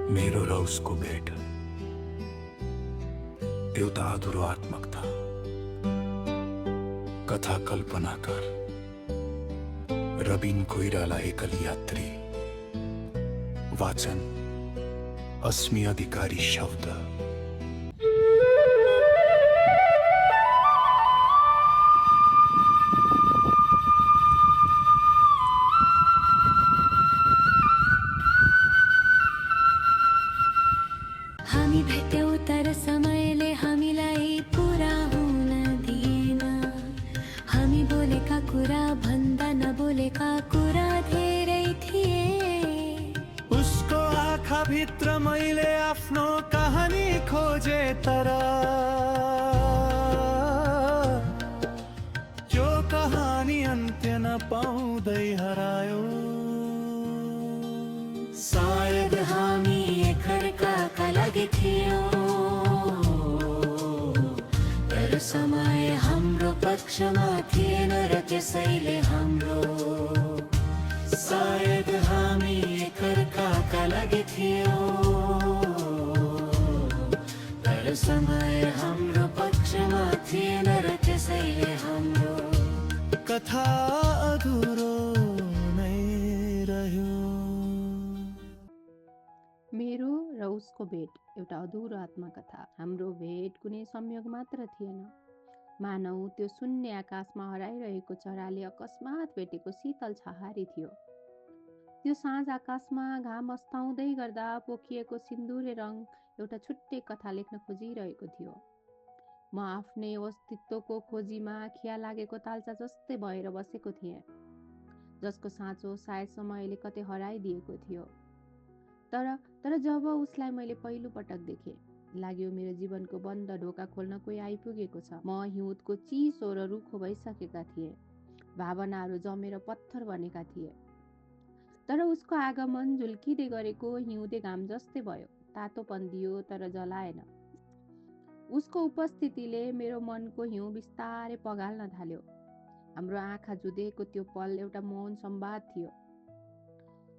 मेरो र उसको भेट एउटा अधुरो आत्मकथा, कथा कल्पनाकार रबिन कोइराला, एकल यात्री। वाचन अस्मि अधिकारी। शब्द हामी भेट्यौं तर समयले हामीलाई पुरा हुन दिएन। हामी बोलेका कुरा भन्दा नबोलेका कुरा धेरै थिए। उसको आँखा भित्र मैले आफ्नो कहानी खोजे, तर जो कहानी अन्त्य नपाउँदै हरायो। सायद हामी एकअर्काका लागि थियौं, तर समय हाम्रो पक्षमा थिएन र त्यसैले हाम्रो। सायद हामी एकअर्काका लागि थियौं, तर समय हाम्रो पक्षमा थिएन र त्यसैले हाम्रो। कथा अधुरो नै रह्यो। मेरो र उसको भेट एउटा अधुरो आत्मकथा। हाम्रो भेट कुनै संयोग मात्र थिएन, मानौ त्यो शून्य आकाशमा हराइरहेको चराले अकस्मात भेटेको शीतल छहारी थियो। त्यो साँझ आकाशमा घाम अस्ताउँदै गर्दा पोखिएको सिन्दुरे रङ एउटा छुट्टै कथा लेख्न खोजिरहेको थियो। म आफ्नै अस्तित्वको खोजीमा खिया लागेको तालचा जस्तै भएर बसेको थिएँ, जसको साँचो सायद समयले कतै हराइदिएको थियो। तर जब उसलाई मैले पहिलो पटक देखेँ, लाग्यो मेरो जीवनको बन्द ढोका खोल्न कोही आइपुगेको छ। म हिउँदको चिसो र रुखो भइसकेका थिएँ, भावनाहरू जमेर पत्थर बनेका थिए। तर उसको आगमन झुल्किँदै गरेको हिउँदे घाम जस्तै भयो, तातोपन दियो तर जलाएन। उसको उपस्थितिले मेरो मनको हिउँ बिस्तारै पगाल्न थाल्यो। हाम्रो आँखा जुधेको त्यो पल एउटा मौन संवाद थियो,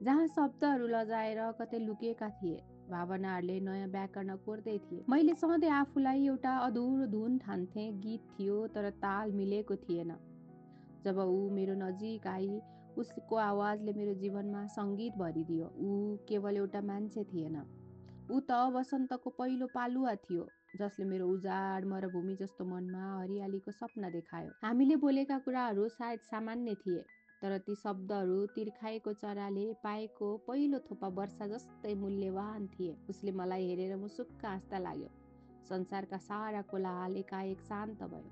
जहाँ शब्दहरू लजाएर कतै लुकेका थिए, भावनाहरूले नयाँ व्याकरण कोर्दै थिए। मैले सधैँ आफूलाई एउटा अधुरो धुन ठान्थेँ, गीत थियो तर ताल मिलेको थिएन। जब ऊ मेरो नजिक आई, उसको आवाजले मेरो जीवनमा सङ्गीत भरिदियो। ऊ केवल एउटा मान्छे थिएन, ऊ त वसन्तको पहिलो पालुवा थियो, जसले मेरो उजाड मरुभूमि जस्तो मनमा हरियालीको सपना देखायो। हामीले बोलेका कुराहरू सायद सामान्य थिए, तर ती शब्दहरू तिर्खाएको चराले पाएको पहिलो थोपा वर्षा जस्तै मूल्यवान थिए। उसले मलाई हेरेर मुसुक्क हाँस्दा लाग्यो। संसारका सारा कोलाहल एकाएक शान्त भयो।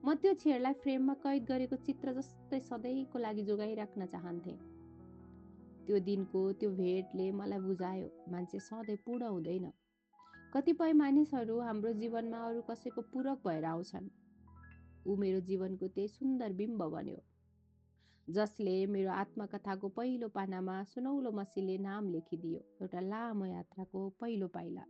म त्यो क्षणलाई फ्रेममा कैद गरेको चित्र जस्तै सधैँको लागि जोगाइराख्न चाहन्थेँ। त्यो दिनको त्यो भेटले मलाई बुझायो, मान्छे सधैँ पूर्ण हुँदैन। कतिपय मानिसहरू हाम्रो जीवनमा अरू कसैको पूरक भएर आउँछन्। ऊ मेरो जीवनको त्यही सुन्दर बिम्ब बन्यो, जसले मेरो आत्मकथाको पहिलो पानामा सुनौलो मसीले नाम लेखिदियो, एउटा लामो यात्राको पहिलो पाइला।